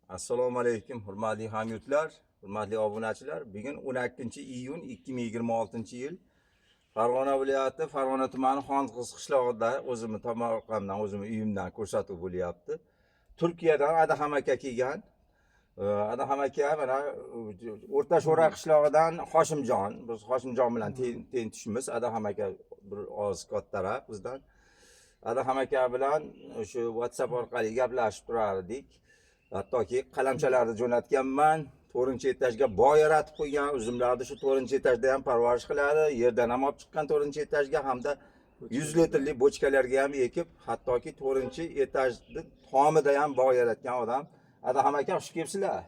Assalomu alaykum, hurmatli hamyurtlar, hurmatli obunachilar. Bugun 12 iyun 2026-yil, Farg'ona viloyati, Farg'ona tumani, Xonqiz qishlog'ida o'zimni tomorqamdan, o'zimni uyimdan ko'rsatuv bo'lyapti. Turkiyadan Adaham aka kelgan. Adaham aka mana O'rta Sho'ra qishlog'idan Hoshimjon. Biz Hoshimjon bilan teng tushmiz. Adaham aka bir oz kattaroq bizdan. Adaham aka bilan shu WhatsApp orqali gaplashib turardik. Hattoki qalamchalarni jo'natganman. To'rtinchi etajga bog' yaratib qo'ygan, uzumlarni shu to'rtinchi etajda ham parvarish qiladi. Yerdan ham olib chiqqan to'rtinchi etajga, hamda 100 litrli bochkalarga ham ekib, hattoki to'rtinchi etajni tomida ham bog' yaratgan odam. Adaham aka, xush kelibsizlar.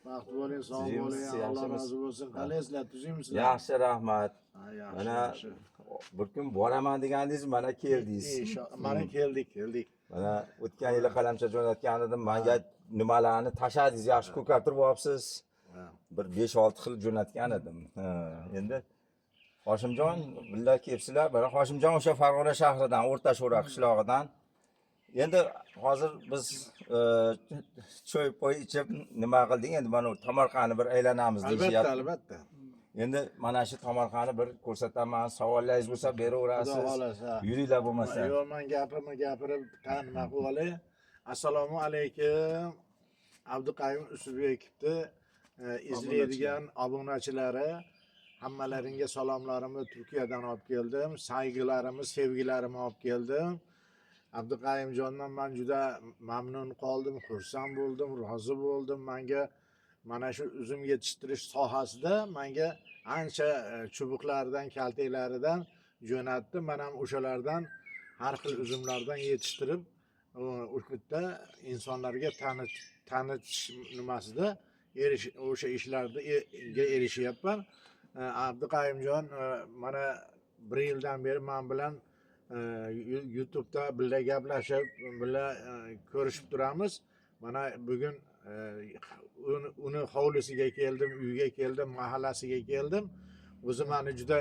Baxtli bo'ling, sog' Tuzukmisiz, bo'ling, Alloh yaxshimisiz? rozi bo'lsin. Qalaysizlar, tuzukmisizlar? Yaxshi, rahmat. Ha, yaxshi, Mana yaxshi. bir kun boraman degandingiz, mana keldingiz. Mana keldik, keldik. Mana o'tgan yili qalamcha jo'natgan edim. Manga nimalarni tashladingiz, yaxshi ko'kartirib olibsiz. Ha. Bir 5-6 xil jo'natgan edim. Ha, endi Hoshimjon birga kelibsizlar. Mana Hoshimjon o'sha Farg'ona shahridan, O'rta Sho'ra qishlog'idan. Endi hozir biz choy poy ichib nima qildik? Endi mana tomorqani bir aylanamiz Albatta, deyishyapti. albatta. Endi mana shu tomorqani bir ko'rsataman. Savollaringiz bo'lsa beraverasiz. Xudo xohlasa. Yuringlar bo'lmasa. Yo'q, man gapimni gapirib, nima qilib olay. Assalomu alaykum. Abduqayum Usbekovni izlaydigan obunachilari, hammalaringga salomlarimni Turkiyadan olib keldim. Saygilarimni, sevgilarimni olib keldim. Abduqayimjondan man juda mamnun qoldim, xursand bo'ldim, rozi bo'ldim. Manga mana shu uzum yetishtirish sohasida manga ancha chubuqlaridan, kaltaklaridan jo'natdi. Man ham o'shalardan har xil uzumlardan yetishtirib, o'sha yerda insonlarga tanitish nimasida o'sha ishlarda erishyapman. Abduqayimjon mana bir yildan beri man bilan YouTube'da birga gaplashib, birga ko'rishib turamiz. Mana bugun uni hovlisiga keldim, uyga keldim, mahallasiga keldim. O'zi mani juda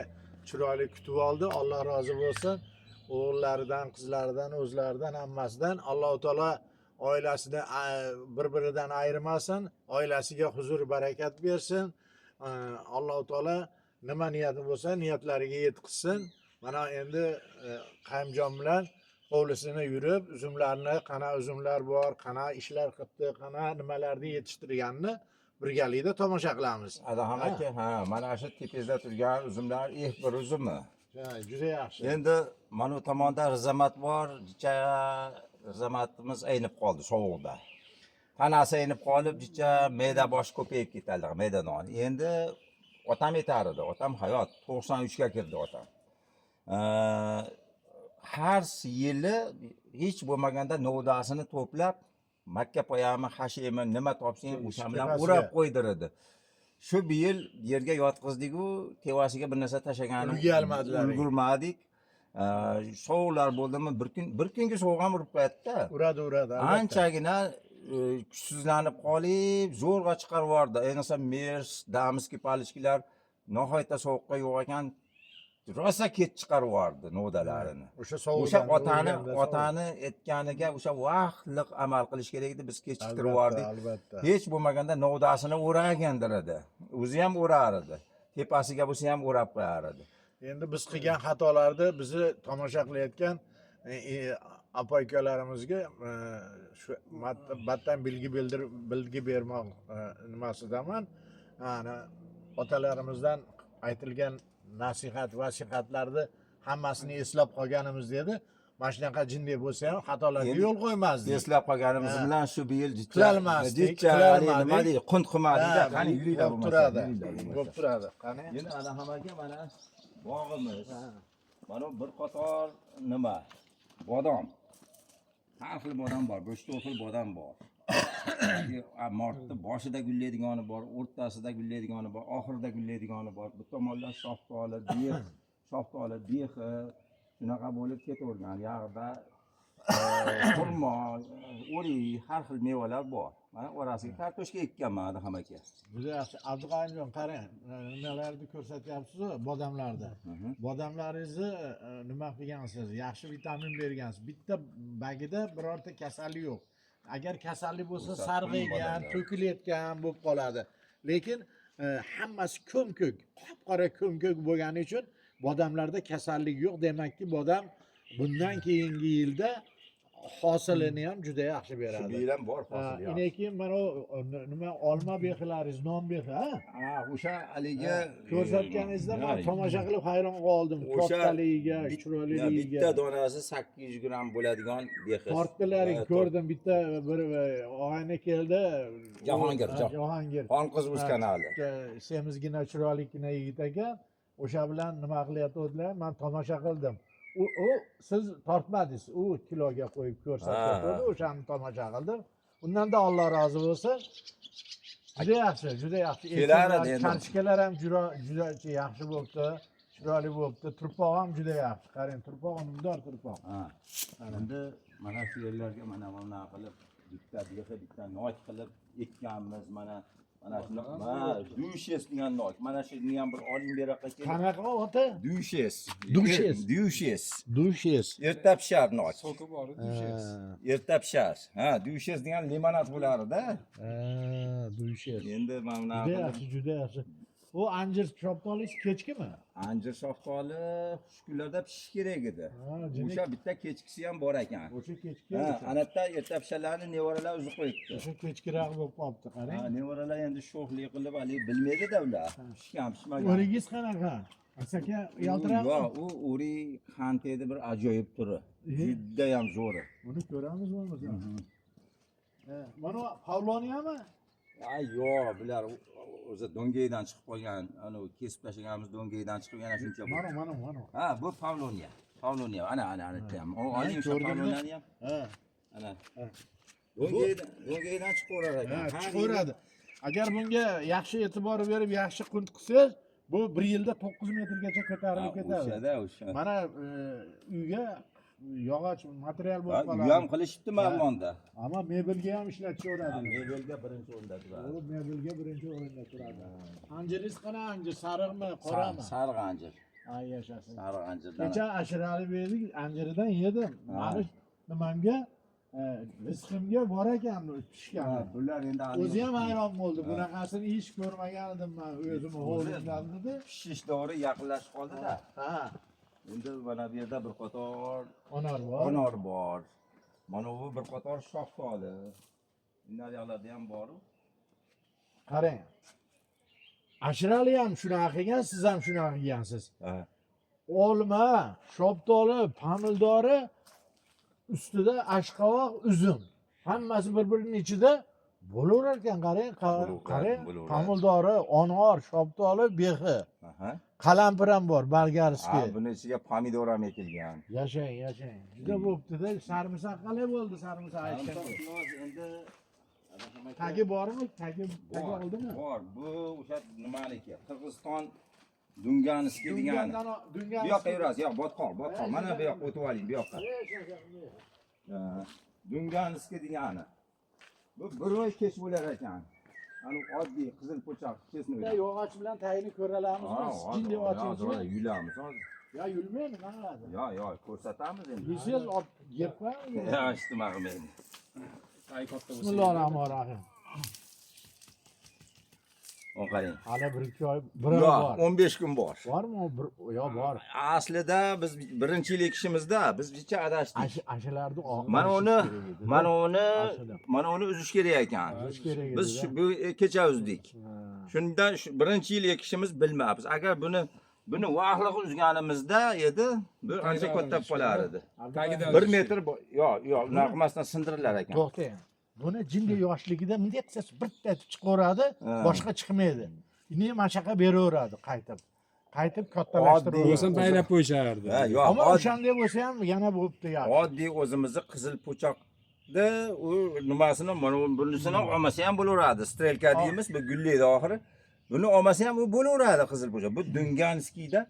chiroyli kutib oldi. Alloh rozi bo'lsin. O'g'illaridan, qizlaridan, o'zlaridan, hammasidan. Alloh taolo oilasini bir-biridan ayirmasin, oilasiga huzur, barakat bersin. Alloh taolo nima niyati bo'lsa, niyatlariga yetkazsin. Mana endi Qayimjon bilan hovlisini yurib, uzumlarni, qana uzumlar bor, qana ishlar qilibdi, qana nimalarni yetishtirganini birgalikda tomosha qilamiz. Adaham aka, ha, mana shu tepangizda turgan uzumlar F1 uzumi. Ha, juda yaxshi. Endi mana bu tomonda rizamat bor, jicha rizamatimiz aynib qoldi sovuqda. Tanasi aynib qolib, jicha me'da boshi ko'payib ketadi, me'da non. Endi otam aytar edi, otam hayot, 93 ga kirdi otam. Har yili hech bo'lmaganda novdasini to'plab, makka poyami, xashemi, nima topsang o'sha bilan Tepasiga. o'rab qo'ydiradi. Shu bu yil yerga yotqizdik-u, tevasiga bir narsa tashlagani Ulgurmadilar. Ulgurmadik. Sovuqlar bo'ldimi, bir kun, bir kungi sovuq ham urib qo'yadi-da. Uradi, uradi, albatta. Anchagina kuchsizlanib qolib, zo'rg'a chiqarib yubordi. Ayniqsa mers, дамский палочки lar nihoyatda sovuqqa yo'q ekan, rosa kech chiqarib yubordi novdalarini. O'sha sovuqdan O'sha otani urganda sovuq. Otani aytganiga o'sha vaqtliq amal qilish kerak edi, biz kechiktirib yubordik. Albatta. Hech bo'lmaganda novdasini o'ragandir edi. O'zi ham o'rar edi. Tepasiga bo'lsa ham o'rab qo'yar edi. Endi biz qilgan xatolarni bizni tomosha qilayotgan aka ukalarimizga shu battan bilgi bildirib, bilgi bermoq nimasidaman. Ana otalarimizdan aytilgan nasihat, vasihatlarni hammasini eslab qolganimiz edi. Mana shunaqa jinday bo'lsa ham xatolarga Endi yo'l qo'ymazdik. Eslab qolganimiz bilan shu bu yil jicha Qilolmasdik, jicha haligi qilolmadik. nima deydi, qunt qilmadik. Ha, Qani, yuringlar bo'lib bo'lmasa, turadi. yuringlar bo'lmasa. Bo'lib turadi. Qani? Endi Adaham aka, mana bog'imiz. Mana bir qator nima? Bodom. Har xil bodom bor, 5-4 xil bodom bor. Martni boshida gullaydigani bor, o'rtasida gullaydigani bor, oxirida gullaydigani bor. Bu tomonlar shaftoli, bex, shaftoli, bexi shunaqa bo'lib ketavergan. Yog'ida xurmo, o'rik, har xil mevalar bor. Mana orasiga kartoshka ekkanman, Adaham aka. Juda yaxshi. Abduqayimjon, qarang, nimalarni ko'rsatyapsiz-ku, bodamlarni. Bodamlaringizni nima qilgansiz? Yaxshi vitamin bergansiz. Bitta bagida birorta kasallik yo'q. Agar kasallik bo'lsa, Ko'rsatdim sarg'aygan, bolamlar. to'kilayotgan bo'lib qoladi. Lekin hammasi ko'm-ko'k, qop-qora ko'm-ko'k bo'lgani uchun bodamlarda kasallik yo'q. Demakki, bodam bundan keyingi yilda hosilini ham juda yaxshi Shu beradi. yil ham bor Ha, hosil. Yaxshi. Lekin mana u nima olma bexilaringiz, non bexi, ha? Ha, o'sha haligi Ko'rsatganingizda man Ha, tomosha qilib hayron qoldim. O'sha Kattaligiga, chiroyliligiga. bitta donasi 800 gramm bo'ladigan bexiz. Tortdilaring, Ha, ko'rdim bitta bir og'ayni keldi. Jahongir, Ha, Jahongir. Xonqiz o'z Ha, kanali. bitta semizgina, chiroyligina yigit ekan. O'sha bilan nima qilayotgandilar, man tomosha qildim. U siz tortmadingiz, u kiloga qo'yib ko'rsatdi, Ha, ha. o'shani tomosha qildim. Undan da Alloh rozi bo'lsin. Juda yaxshi, juda yaxshi. Kelar Ekinlar, edi endi. Kartoshkalar ham juda juda yaxshi bo'libdi, chiroyli bo'libdi. Turpoq ham juda yaxshi. Qarang, turpoq unumdor turpoq. Ha. Endi mana shu yerlarga mana bunaqa qilib bitta bexi, bitta nok qilib ekkanmiz mana mana shuni, mana dushes degan nok. Mana shuni ham bir oling bu yoqqa kelib. Qanaqa ota? Dushes. Dushes. Dushes. Dushes. Erta pishar nok. Soki bor, dushes. Erta pishar. Ha, dushes degan limonad bo'lardi. Ha, dushes. Endi mana bunaqa Juda qilib yaxshi, juda yaxshi. U anjir shaftolisi kechkimi? Anjir shaftoli xush kunlarda pishishi kerak edi. Ha, demak- O'sha bitta kechkisi ham bor ekan. O'sha kechki. Ha, anatda erta pishalarni nevaralar uzib qo'yibdi. O'sha kechkiroq bo'lib qolibdi, qarang. Ha, nevaralar endi sho'xlik qilib haligi bilmaydi-da ular. Pishgan, pishmagan. O'rigingiz qanaqa? Asaka yaltiraqmi? Yo'q, u o'rik xanteydi bir ajoyib turi. Judayam zo'ri. Buni ko'ramiz bo'lmasa. Ha, mana pavloniyami? Ay, yo'q, bular o'zi do'ngaydan chiqib qolgan, anavi kesib tashlaganimiz do'ngaydan chiqib yana shuncha bo'ldi. Mana, mana, mana. Ha, bu pavloniya. Pavloniya, ana, ana, ana ham. Oling o'sha ko'rdimda. pavloniyani ham. Ha. Ana. Ha. Do'ngaydan chiqaverar ekan. Ha, chiqaveradi. Agar bunga yaxshi e'tibor berib, yaxshi qunt qilsangiz, bu bir yilda 9 metrgacha ko'tarilib ketadi. O'shada o'sha. Mana uyga yog'och material Ha, bo'lib uy ham qoladi. qilishibdi Mavlonda. Ammo mebelga ham ishlatishaveradi. Mebelga birinchi o'rinda turadi. U mebelga birinchi o'rinda turadi. Anjiringiz qana anjir, sariqmi, qorami? Sariq anjir. Ay yashasin. Sariq anjirdan. Kecha ashirali berdik, anjiridan yedim. Mani nimamga, rizqimga bor ekan pishgani. Bular endi O'zi ham hayron bo'ldi. Bunaqasini hech ko'rmagan edim man o'zim hovlimdan dedi. Pishish davri yaqinlashib qoldi-da. Ha, Endi mana bu yerda bir qator onor bor. anor bor. Mana bu bir qator shaftoli. Naryoqlarda ham bor. Qarang. Ashirali ham shunaqa qilgan, siz ham shunaqa qilgansiz. Ha. Olma, shaftoli, pomidori ustida ashqovoq, uzum. Hammasi bir-birining ichida bo'laverar ekan, qarang, Bo'laveradi, qarang. bo'laveradi. Pomidori, anor, shaftoli, bexi. Aha. Qalampir ham bor, Ha, bolgarskiy. buni ichiga pomidor ham ekilgan. Yashang, yashang. Juda bo'pti-da. Sarmisoq qalay bo'ldi, sarmisoq aytgan. Endi Tagi bormi? Tagi tagi bor, oldimi? bor. Bu o'sha nimaniki? Qirg'iziston Dunganskiy degani. Dungan Bu yoqqa yurasiz, yo'q, botqoq, botqoq. Mana bu yoqqa o'tib oling, bu yoqqa. Ha, Dunganskiy degani. Bu bir oy kech bo'lar ekan. Ani oddiy qizil po'choq Bitta kesmaydi. yog'och bilan tagini ko'ralamizmi? Jinday ochingchi. Yulamiz hozir. Yo yulmaymi, nima qiladi? Yo, yo, ko'rsatamiz endi. Yulsangiz olib yeb qo'yamiz. Ya, ijtimoiy qilmaydi. Tay katta bo'lsa. Bismillahirrohmanirrohim. O'n qarang. Hali bir ikki oy, bir oy Yo'q, bor. 15 kun bor. Bormi u bir yo bor. Aslida biz birinchi yil ekishimizda biz necha adashdik. Ashalarni Mana uni, mana uni, Ashula. mana uni uzish kerak ekan. Uzish kerak edi. Biz shu bu kecha uzdik. Shundan shu birinchi yil ekishimiz bilmabmiz. Agar buni vaqtliq uzganimizda edi, bu ancha katta qolar edi. Tagidan 1 uzish metr yo'q, yo'q, unaqa qilmasdan sindirilar ekan. To'xtang. Buni jinday yoshligida bunday qilsangiz bitta etib chiqaveradi, Ha. boshqa chiqmaydi. Endi mana shu yoqqa beraveradi qaytib. Qaytib kattalashtirib. Oddiy. Bo'lsam paylab qo'yishardi. Ha, yo'q, Ammo o'shanday bo'lsa ham yana bo'pti yaxshi. Oddiy o'zimizni qizil po'choqni u nimasini mana bunisini olmasa ham bo'laveradi. Strelka deymiz, bu gullaydi oxiri. Buni olmasa ham u bo'laveradi qizil po'choq. Bu Dunganskiyda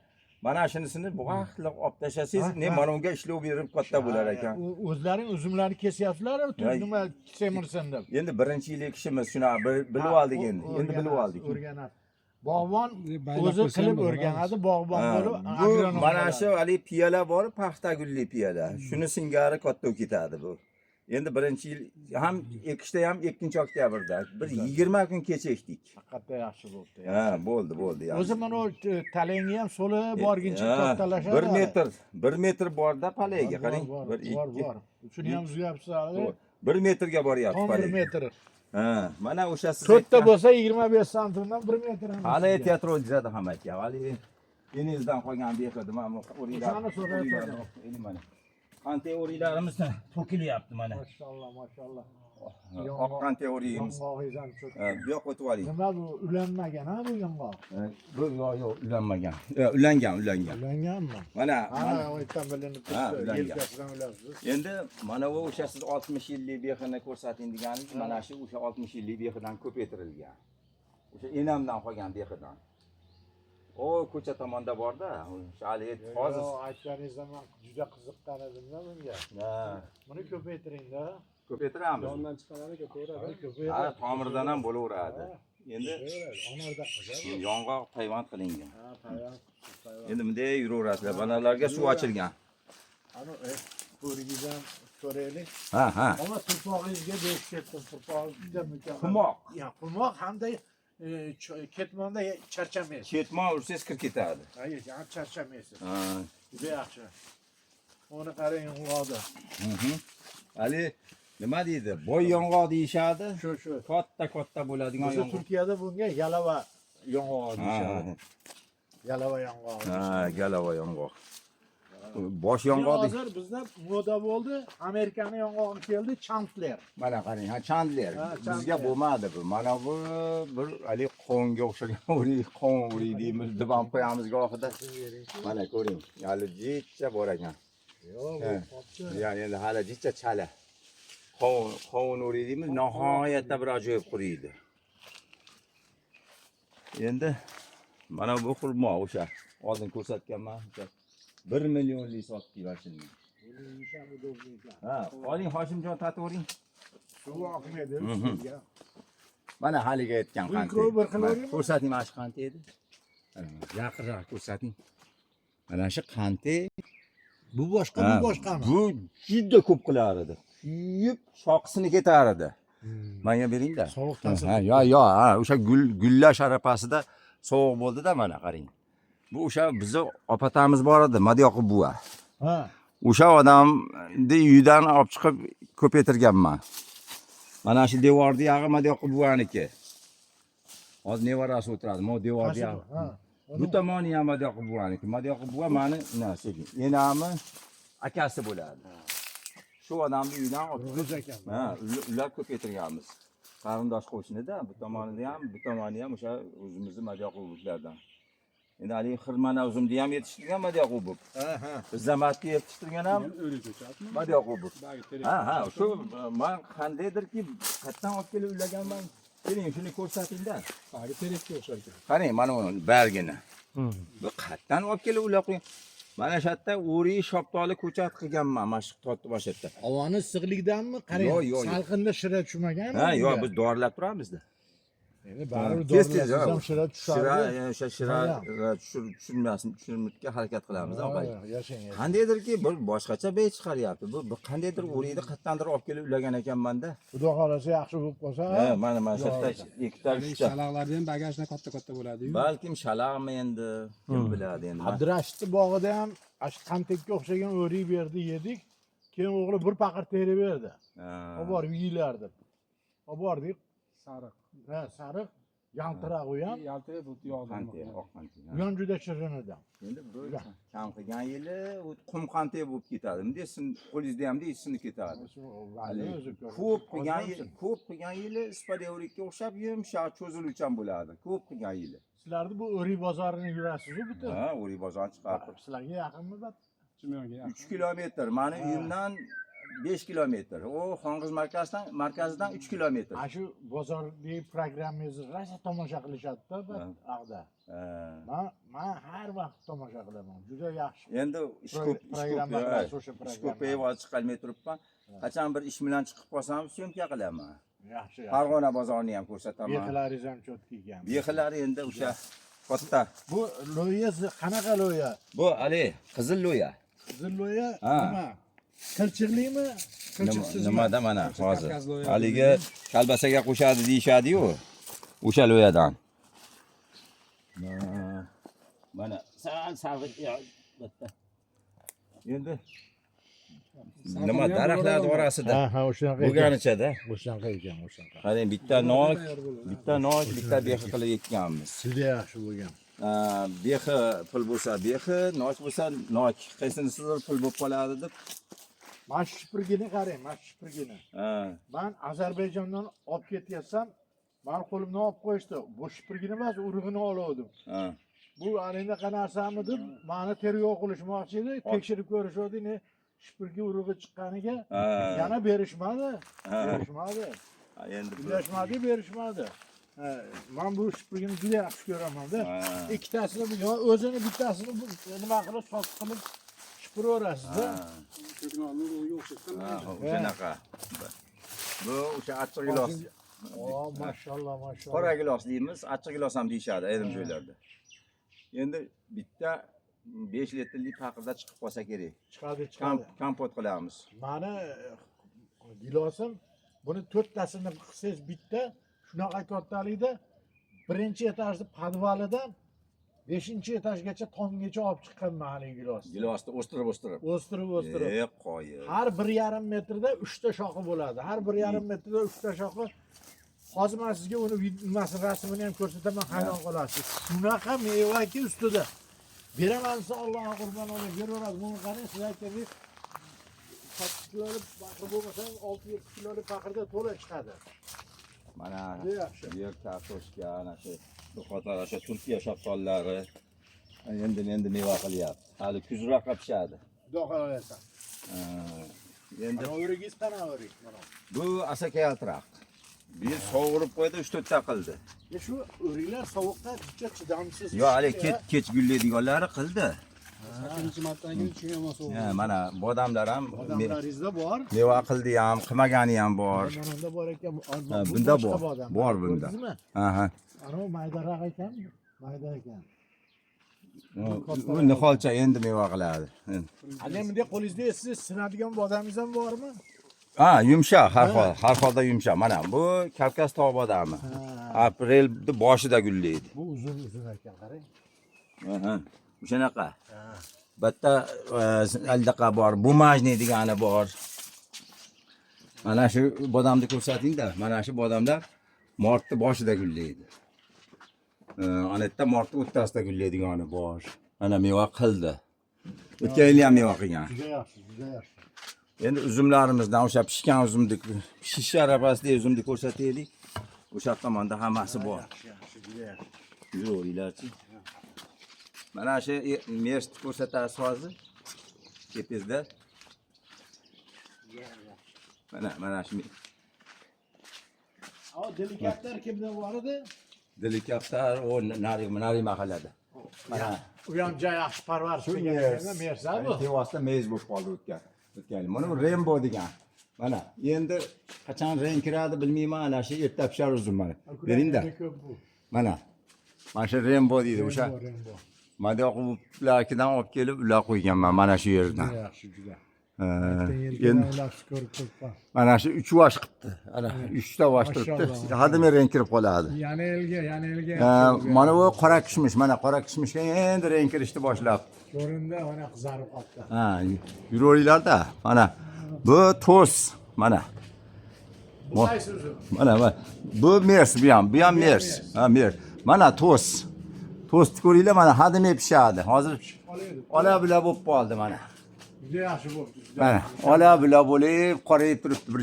mana shunisini vaqtliq olib tashlasangiz, ne mana unga ishlov berib katta bo'lar ekan. O'zlaring uzumlarni kesyapsizlar, Ya- nima semirsin deb. Endi birinchi yil ekishimiz shunaqa bilib oldik endi. Endi bilib oldik. O'rganasiz. Bog'bon Baylab o'zi qo'ysa ham qilib bo'ladi. o'rganadi, bog'bon Ha, bo'lib bu agronom mana bo'ladi. shu haligi piyola bor, paxta gulli piyola. Shuni singari katta bo'lib ketadi bu. Endi birinchi yil ham ekishda ham 2-oktyabrda bir 20 kun kech ekdik. Haqiqatda yaxshi bo'libdi. Ha, bo'ldi, bo'ldi. Yaxshi. O'zi mana u talangi ham so'lib borguncha kattalashadi. 1 metr, 1 metr borda palagiga qarang. Bor, 1 bor, 2 bor. Shuni ham uzyapsiz hali. 1 metrga boryapti Tam 1 palagi. metr. Ha, mana o'sha siz To'rtta aytgan- bo'lsa 25 santimdan 1 metr ham. Hali teatr ham aka. Hali denizdan qolgan behidi mana bu o'ringlar. O'shani so'rayapman. Endi mana. Qanday o'ringlarimiz to'kilyapti mana. Mashalloh, mashalloh. Oq qanday o'riyimiz. Yong'og'ingiz ham cho'k. Ha, bu yoqqa o'tib oling. Nima bu ulanmagan ha bu yong'oq? Ha, bu yo'q, yo'q, ulanmagan. Ulangan, ulangan. Ulanganmi? Mana, Ha, mana. u yerdan bilinib Ha, turibdi. ulangan. Yelkasidan ulasiz. Endi mana bu o'sha siz 60 yillik bexini ko'rsating deganingiz mana shu o'sha 60 yillik bexidan ko'paytirilgan. O'sha enamdan qolgan bexidan. O ko'cha tomonda borda, o'sha hali hozir. Yo'q, aytganingizda man juda qiziqqan edimda bunga. Ha, Buni ko'paytiringda. ko'paytiramiz. Yondan chiqaradi, ko'taveradi. Ko'paytiradi. Ha, tomiridan ham bo'laveradi. Endi Ko'paytiradi. Onorda qiladi. yong'oq payvand qilingan. Ha, payvand, payvand. Endi bunday yuraverasizlar. Banalarga suv ochilgan. Ani ko'rigiz ham ko'raylik. Ha, ha. Ammo turpog'ingizga berib ketdim. Turpog'ingiz juda mukammal. Humoq. Ya, humoq hamda ketmonda charchamaysiz. Ketmon ursangiz kirib ketadi. Hayır, ham charchamaysiz. Ha. Juda yaxshi. Uni qarang yong'oqda. Mhm. Hali nima deydi? Boy yong'oq deyishadi. Shu, shu. Katta katta bo'ladigan O'zi yong'oq. Turkiyada bunga yalava yong'og'i Ha, deyishadi. Yalava yong'og'i. ha, galava yong'oq. Bosh yong'oq deydi. Hozir bizda moda bo'ldi. Amerikani yong'og'i keldi, Chandler. Mana qarang, ha, Chandler. Ha, Chandler. Bizga bo'lmadi bu. Mana bu bir hali qonga o'xshagan o'rik, qon o'rik deymiz, deb ham qo'yamiz gohida. Mana ko'ring, hali jicha bor ekan. Yo'q, Ha. bu qopchi. Ya'ni endi hali jicha chala. Qovun, qovun o'rik deymiz, nihoyatda bir ajoyib quriydi. Endi mana bu xurmo o'sha oldin ko'rsatganman. O'sha 1 millionlik sotdik mana shuni. Buni yeyish ham удобный ekan. Ha, oling Hoshimjon tatavering. Suvi oqmaydi Mhm. ustiga. Mana haligi aytgan Bu qanti. ikkovi bir xil Mana, o'raymi? Ko'rsating mana shu qanti edi. Mana, yaqinroq ko'rsating. Mana shu qanti. Bu boshqa, Ha, bu boshqami? Bu juda ko'p qilar edi. Kuyib shoqisini ketar edi. Menga beringda. Sovuq ta'sir. Ha, yo, yo, ha, o'sha gul gullash arafasida sovuq bo'ldi-da mana qarang. Bu o'sha bizni opatamiz bor edi, Madyoqub buva. Ha. O'sha odamni uyidan olib chiqib ko'paytirganman. Mana shu devorni yog'i Madyoqub buvaniki. Hozir nevarasi o'tiradi, mo devorni Qaysi yog'i. bu? Ha. Bu tomoni ham Madyoqub buvaniki. Madyoqub buva mani nima, enami akasi bo'ladi. Shu odamni uyidan olib Qirg'iz ekan. Ha, ular ko'paytirganmiz. Qarindosh qo'shnida bu tomonida ham, bu tomoni ham o'sha o'zimizni Madyoqublardan. Endi haligi xirmana uzumni ham yetishtirgan Madyoqubov. Ha, ha. Zamatni yetishtirgan ham O'rik ko'chatmi? Madyoqubov. Bagi terak. Ha, ha, shu man qandaydirki qayerdan olib kelib ulaganman. Keling, shuni ko'rsatingda. Bagi terakka o'xshar ekan. Qarang, mana uni bargini. Bu qayerdan olib kelib ulab qo'ygan? Mana shu yerda o'rik shoptoli ko'chat qilganman, mana shu tortib mana shu yerda. Havoni issiqlikdanmi? Qarang, Yo'q, yo'q, yo'q. salqinda shira tushmaganmi? Ha, yo'q, bunga? biz dorilab turamizda. Endi baribir Tez tez dorilarsiz ham shira tushadi. Shira, o'sha shira Ha. tushirmasin, tushirishga harakat qilamiz, Ha, og'ay. Yashang, yashang. Qandaydirki bir boshqacha bey chiqaryapti. Bu qandaydir o'rikni qayerdandir olib kelib ulagan ekanman-da. Xudo xohlasa yaxshi bo'lib qolsa. Ha, mana shu yerda ikkita, Haligi uchta. Shalaqlarni ham bagajini katta-katta bo'ladi-yu. Balkim shalaqmi endi, kim biladi endi. Abdurashidni bog'ida ham shu qantekka o'xshagan o'rik berdi, yedik. Keyin o'g'li bir paqir terib berdi. Ha. Olib borib yeylar deb. Olib bordik. Sariq. Ha, sariq, yaltiroq u ham. Yaltirab bu yog'dan. Qanti, oq qanti. U ham juda shirin edi. Endi bu kam qilgan yili u qum qanti bo'lib ketadi. Bunday qo'lingizda ham sinib ketadi. O'zi ko'p. Ko'p qilgan yili, ko'p qilgan yili ispadevrikka o'xshab yumshoq cho'ziluvchan bo'ladi. Ko'p qilgan yili. Sizlarni bu o'rik bozorini yurasiz-ku butun. Ha, o'rik bozorini chiqarib. Sizlarga yaqinmi? Bat? Chimyonga yaqin. 3 kilometr. Mani uyimdan 5 kilometr. U Xonqiz markazidan 3 kilometr. Ana shu bozordagi programmangizni rosa tomosha qilishadi-da ag'da. Ha. Man har vaqt tomosha qilaman. Juda yaxshi. Endi ish ko'p, ish ko'p, Programma qilasiz o'sha ish programma. ko'payib hozir chiqolmay turibman. Qachon bir ish bilan chiqib qolsam, syomka qilaman. Yaxshi, yaxshi. Farg'ona bozorini ham ko'rsataman. Bexilaringiz ham cho'tka ekan. Bexilari endi o'sha katta. Bu loya qanaqa loya? Bu hali qizil lo'ya. Qizil loya Ha. nima? Qilchiqlimi? Qilchiqsizmi? Nimada mana hozir. Kavkaz loyasi. Haligi kolbasaga qo'shadi deyishadi-yu. O'sha loyadan. Mana sal sal bitta. Endi nima daraxtlar orasida Ha, ha, o'shanaqa ekan. bo'lganichada. O'shanaqa ekan, o'shanaqa. Qarang, bitta nok, bitta nok, bitta bexi qilib ekkanmiz. Juda yaxshi bo'lgan. Bexi pul bo'lsa bexi, nok bo'lsa nok. Qaysinisidir pul bo'lib qoladi deb. Mana shu shipirgini qarang, mana shu shipirgini. Ha, Man Ozarbayjondan olib ketyapsam, mani qo'limdan olib qo'yishdi. Bu shipirgini emas, urug'ini oluvdim. ha. Bu anaqa narsami deb mani tergov qilishmoqchi edi. Tekshirib ko'rishuvdi, ne shipirgi urug'i chiqqaniga Ha. yana berishmadi. Ha. Berishmadi. Ha, endi bu- Ulashmadi, berishmadi. Ha, man bu shipirgini juda yaxshi ko'raman-da. Ha. Ikkitasini yo o'zini bittasini bu nima qilib sotib qilib shipiraverasiz-da. Ha. Ko'knorni urug'iga o'xshatgan. Ha, o'shanaqa. Bu o'sha achchiq gilos. O, mashalloh, mashalloh. Qora gilos deymiz, achchiq gilos ham deyishadi ayrim joylarda. Endi bitta 5 litrlik paqirda chiqib qolsa kerak. Chiqadi, chiqadi. Kompot qilamiz. Mani gilosim buni to'rttasini qilsangiz bitta shunaqa kattalikda birinchi etajni podvalidan beshinchi etajgacha tomgacha olib chiqqanman haligi gilosni. Gilosni o'stirib o'stirib. O'stirib o'stirib. E, qoyil. Har 1,5 metrda uchta shoxi bo'ladi. Har 1,5 metrda uchta shoxi. Hozir man sizga uni nimasini rasmini ham ko'rsataman, hayron qolasiz. Shunaqa mevaki ustida. Beraman desa Allohga qurbon olay, beraveradi. Buni qarang, siz aytgandek 8 kilolik paqir bo'lmasa ham 6-7 kilolik paqirda to'la chiqadi. Mana Juda yaxshi. bu yer kartoshka, ana shu qator o'sha Turkiya shaftollari endi endi meva qilyapti. Hali kuzroqqa pishadi. Xudo xohlasa. Ha, endi Mana o'rigingiz qanaqa o'rik? Mana. bu asaka yaltiroq. Bu yil sovurib qo'ydi, 3-4 ta qildi. E shu o'riklar sovuqqa juda chidamsiz. Yo, hali kech kech gullaydiganlari qildi. Sakkizinchi martadan keyin tushgan sovuq. Ha, mana bodamlar ham Odamlaringizda bor. meva qildi ham, qilmagani ham bor. Mana bunda bor ekan. Ha, Bu bunda boshqa bor. bodam. Bor bunda. Ko'rdingizmi? Aha. Ana u maydaroq ekan, mayda ekan. U niholcha endi meva qiladi. Endi. Ana bunday qo'lingizda siz sinadigan bodamingiz ham bormi? Ha, yumshoq har hol, har holda yumshoq. Mana bu Kavkaz tog' bodami. Aprelni boshida gullaydi. Bu uzun uzun ekan, qarang. Aha. O'shanaqa. Bitta aldaqa bor, bumajniy degani bor. Mana shu bodomni ko'rsatingda, mana shu bodomlar martni boshida gullaydi. Ana yerda martni o'rtasida gullaydigani bor. Mana meva qildi. O'tgan yili ham meva qilgan. Juda yaxshi, juda yaxshi. Endi uzumlarimizdan o'sha pishgan uzumni pishish arafasida uzumni ko'rsataylik. O'sha tomonda hammasi bor. Yaxshi, yaxshi, juda yaxshi. Yuraveringlarchi. Mana shu merchni ko'rsatasiz hozir. Tepangizda. Mana mana shu O delikatlar kimda bor edi? delikatlar o nari nari mahallada. Mana U ham juda yaxshi parvarish qilgan ekan, Mersa bu. Tevasda mez bo'lib qoldi o'tgan. O'tgan yil. Mana bu Rembo degan. Mana endi qachon rang kiradi bilmayman, ana shu erta pishar uzum mana. Beringda. Ko'p bu. Mana. Mana shu Rembo deydi o'sha. Rembo, Rembo. Madyoqovlarkidan olib kelib ular qo'yganman mana shu yerdan. Juda yaxshi, juda. Ha, Endi endi yaxshi ko'rib turibman. mana shu uch vash qilibdi. Ana uchta vash turibdi. Mashalloh. Hademay rang kirib qoladi. Yana elga, yana elga. Ha, mana bu qora kishmish, mana qora kishmishga endi rang kirishni boshlabdi. Ko'rindi, mana qizarib qoldi. Ha, yuraveringlarda. Mana bu to's, mana. Bu qaysi uzum? Mana mana bu mers bu ham, bu ham mers. Ha, mers. Mana to's. To'stni ko'ringlar, mana hademay pishadi. Hozir ola bila bo'lib qoldi mana. Juda yaxshi bo'libdi. juda. Mana ola bila bo'lib qorayib turibdi bir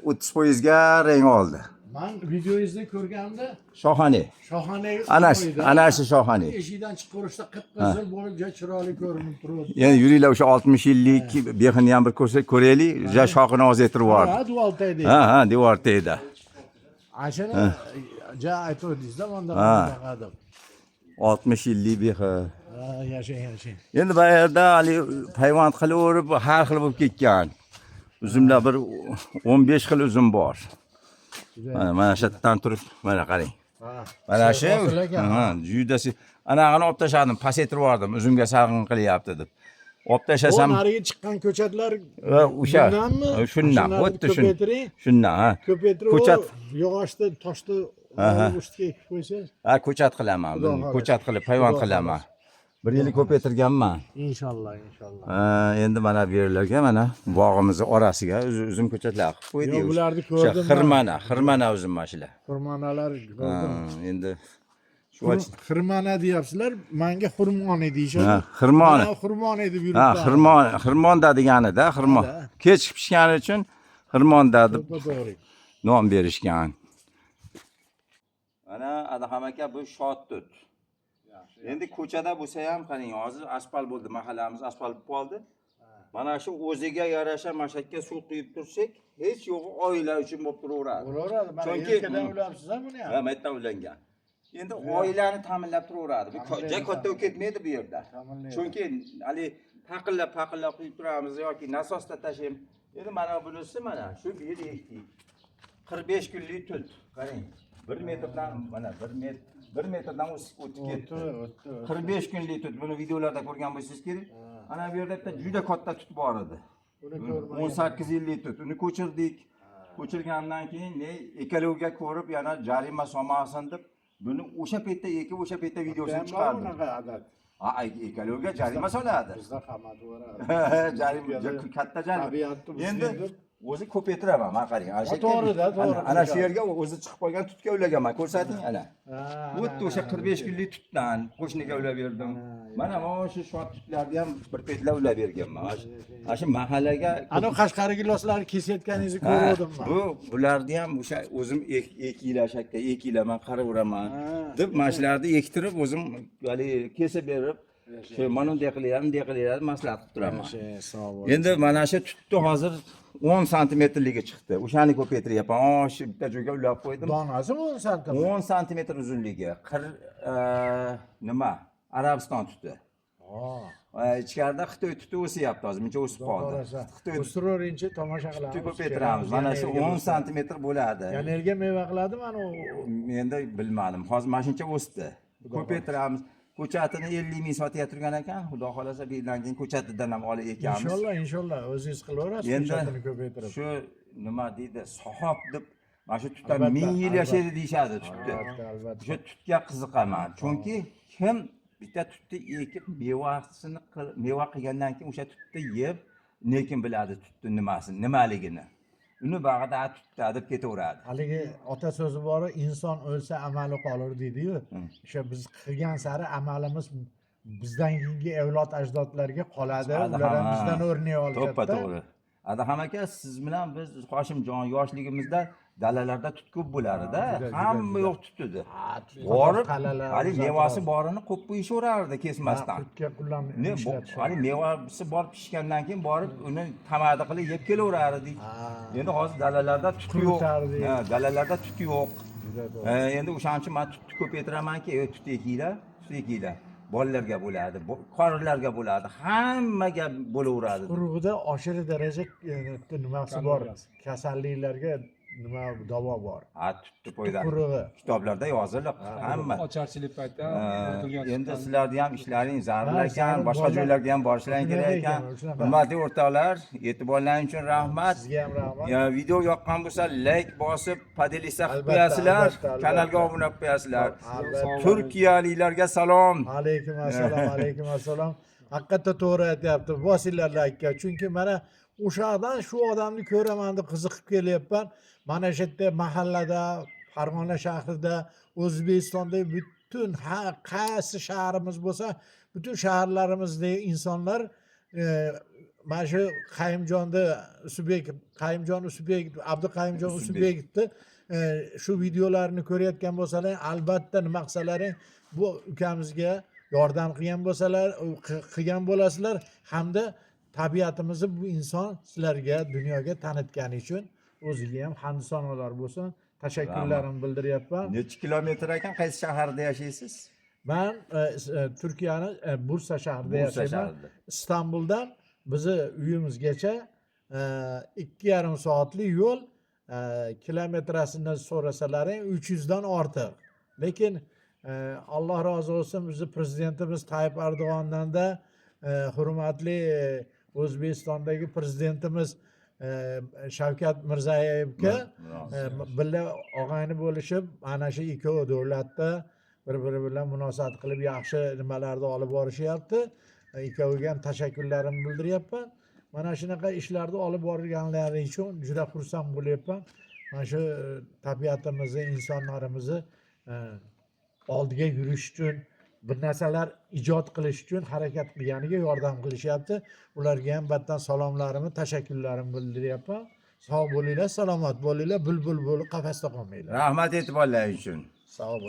20-30% ga rang oldi. Man videoyingizni ko'rganimda Shohani. Shohona Ana ana shu shohani. Eshikdan chiqib ko'rishda qip-qizil bo'lib juda chiroyli ko'rinib turibdi. Endi yuringlar o'sha 60 yillik bexini ham bir ko'rsak ko'raylik. Ja shoxini ozaytirib yubordi. Ha, devor tagida. Ha, ha, devor tagida. Ashuni ja aytuvdingizda mana Ha. bunaqa deb. 60 yillik bexi. Ha, yashang, yashang. Endi bu yerda haligi payvand qilaverib har xil bo'lib ketgan. Uzumlar bir 15 xil uzum bor. Mana mana shu yerdan turib, mana qarang. Ha. Mana shu Hosil ekan. ha, judasi anag'ini olib tashladim, pasaytirib yubordim, uzumga sarg'in qilyapti deb. Olib tashlasam O narigi chiqqan ko'chatlar Va o'sha bundanmi? Shundan, Shunlarni xuddi shun. ko'paytiring. Shundan, ha. Ko'paytirib Ko'chat. o yog'ochda toshni ustiga ekib qo'ysangiz. Ha, ko'chat qilaman Xudo buni. xohlasa. Ko'chat qilib payvand Xudo qilaman. Bir yil ko'paytirganman. Inshaalloh, inshaalloh. Ha, endi mana bu yerlarga mana bog'imizni orasiga uzum ko'chatlar qilib qo'ydik. Yo'q, bularni O'sha ko'rdim man. Xirmana, xirmana uzum mana shular. Xurmonalar Ha, ko'rdim. endi shu Xirmana deyapsizlar, manga xurmoni deyishadi. Ha, xirmoni. Mana xurmoni deb Ha, yuribdi. xirmon, xirmonda deganida, xirmon. Ha, da. Kech pishgani uchun xirmonda deb To'g'ri. nom berishgan. Mana Adham aka bu shot tut. Endi ko'chada bo'lsa ham qarang, hozir asfalt bo'ldi, mahallamiz asfalt bo'lib qoldi. Mana shu o'ziga yarasha mana shu yerga suv quyib tursak, hech yo'g'i oila uchun bo'lib turaveradi. Bo'laveradi. Mana yelkadan ulabsiz buni ham. Ha, maytdan ulangan. Endi oilani ta'minlab turaveradi. Bu Ta'minlaydi, ja katta bo'lib ketmaydi bu yerda. Ta'minlaydi. Chunki hali taqillab paqillab quyib turamiz yoki nasosda tashlaymiz. Endi mana bunisi mana shu bu yer ekdik. 45 kunlik tut. Qarang. 1 metrdan mana 1 metr 1 metrdan o'sib o'tib ketdi. O'tdi, o'tdi. 45 kunlik tut. Buni videolarda ko'rgan bo'lsangiz kerak. Ana bu yerda bitta juda katta tut bor edi. Uni ko'rmagan. 18 yillik tut. Uni ko'chirdik. Ko'chirgandan keyin ne ekologiya ko'rib yana jarima solmasin deb buni o'sha paytda ekib o'sha paytda videosini Ham bor chiqardim. unaqa adat. Ha, ekologiya jarima soladi. Bizda qamatib yuboradi. Jarima katta jarima. Tabiatni buzdik Endi deb. o'zi ko'paytiraman, mana qarang. Ana shu yerga- to'g'ri-da, to'g'ri. Ana shu yerga o'zi chiqib qolgan tutga ulaganman. Ko'rsating ana. Ha, Xuddi o'sha 45 kunlik tutdan qo'shniga ulab berdim. Mana mana shu shot tutlarni ham bir paytlar ulab berganman. Mana shu mahallaga Ana Qashqari giloslarni kesayotganingizni Ha, ko'rgandim man. Bu bularni ham o'sha o'zim ekiylar shakka ekiylaman, qaraveraman Ha. deb mana shularni ektirib o'zim haligi kesib berib, shu mana bunday qilinglar, bunday qilinglar deb maslahat qilib turaman. Yaxshi, sog' bo'ling. Endi mana shu tutni hozir 10 santimetrligi chiqdi. O'shani ko'paytiryapman. O, shu bitta joyga ulab qo'ydim. Donasi 10 santim. 10 santimetr uzunligi. Qir nima? Arabiston tuti. Ha. Ichkarida Xitoy tuti o'syapti hozir, muncha o'sib qoldi. Xitoy O'stiraverinchi tomosha qilamiz. tuti ko'paytiramiz. Mana shu 10 santimetr bo'ladi. Yana yerga meva qiladi mana u. Endi bilmadim. Hozir mana shuncha o'sdi. Ko'paytiramiz. Ko'chatini 50 ming sotib turgan ekan. Xudo xolasa bir yildan keyin ko'chatidan ham olib ekamiz. Inshaalloh, inshaalloh o'zingiz qilaverasiz, Endi ko'chatini ko'paytirib. shu nima deydi, sahob deb mana shu tutdan Albatta, 1000 yil albatta. yashaydi deyishadi tutni. Albatta, albatta. O'sha tutga qiziqaman. Chunki kim bitta tutni ekib mevasini meva qilgandan keyin o'sha tutni yeb, lekin biladi tutni nimasini, nimaligini. Uni bag'ida tutda deb ketaveradi. Haligi ota so'zi bor, inson o'lsa amali qolur deydi-yu. O'sha biz qilgan sari amalimiz bizdan keyingi avlod ajdodlarga qoladi. Ular ham bizdan o'rnak olishadi. To'ppa to'g'ri. Adham aka, siz bilan biz Hoshimjon yoshligimizda dalalarda tut ko'p bo'lardi-da. Ha, juda, juda, Hamma juda. yoq tut edi. Ha, tut Borib, qalalar, hali uzatib mevasi oldi. borini qo'yib qo'yishaverardi kesmasdan. Tutga qullanib Ne bu ishlatishadi. hali mevasi bor pishgandan keyin borib uni tamadi qilib yeb kelaverardik. Ha. Endi hozir dalalarda tut yo'q. Quritardik. Ha, dalalarda tut yo'q. Juda to'g'ri. Endi o'shaning uchun man tutni ko'paytiramanki, tut ekinglar, tut ekinglar. Bolalarga bo'ladi, qorilarga bo'ladi, hammaga bo'laveradi. Urug'ida oshiri daraja nimasi bor, kasalliklarga nima davo bor. Ha, tutni foydali. Qurug'i. Kitoblarda yoziliq hamma. Ocharchilik paytida quritilgan Endi tutdan- sizlarni ham ishlaring zarur Ha, ekan, zarur boshqa bolalar. joylarga ham borishlaring Shunaqa kerak ekan. ekan, shunaqa. Hurmatli o'rtoqlar, e'tiborlaring uchun rahmat. Sizga ham rahmat. Ya, video yoqqan bo'lsa like bosib, podelisa qilib Albatta, qo'yasizlar, albatta, albatta. kanalga obuna bo'lib qo'yasizlar. Albatta. Turkiyaliklarga salom. Alaykum assalom, alaykum assalom. Haqiqatda to'g'ri aytyapti. Bosinglar laykka. Chunki mana o'shadan shu odamni ko'raman deb qiziqib kelyapman. Mana shu yerda mahallada, Farg'ona shahrida, O'zbekistonda butun qaysi shahrimiz bo'lsa, butun shaharlarimizdagi insonlar mana shu Qayimjonni Usubek, Qayimjon Usubek, Abduqayimjon Usubek. Usubekovni shu videolarni ko'rayotgan bo'lsalar, albatta nima qilsalaring bu ukamizga yordam qilgan bo'lsalar, qilgan bo'lasizlar hamda tabiatimizni bu inson sizlarga dunyoga tanitgani uchun o'ziga ham hamd sanolar bo'lsin. Tashakkurlarimni bildiryapman. Necha kilometr ekan? Qaysi shaharda yashaysiz? Man Turkiyani Bursa shahrida Bursa yashayman. shahrida. Istanbuldan bizni uyimizgacha 2,5 soatlik yo'l, kilometrasini so'rasalaring 300 dan ortiq. Lekin Alloh rozi bo'lsin, bizni prezidentimiz Tayyip Erdo'g'ondan da hurmatli O'zbekistondagi prezidentimiz Shavkat Mirziyoyevga birga og'ayni bo'lishib, mana shu ikkovi davlatda bir biri bilan munosabat qilib, yaxshi nimalarni olib borishyapti. Ikkoviga ham tashakkurlarimni bildiryapman. Mana shunaqa ishlarni olib borganlari uchun juda xursand bo'lyapman. Mana shu tabiatimizni, insonlarimizni oldiga yurish uchun, bir narsalar ijod qilish uchun harakat qilganiga yordam qilishyapti. Ularga ham battan salomlarimni, tashakkurlarimni bildiryapman. Sog' bo'linglar, salomat bo'linglar, bulbul bo'lib qafasda qolmanglar. Rahmat e'tiborlaring uchun. Sog'.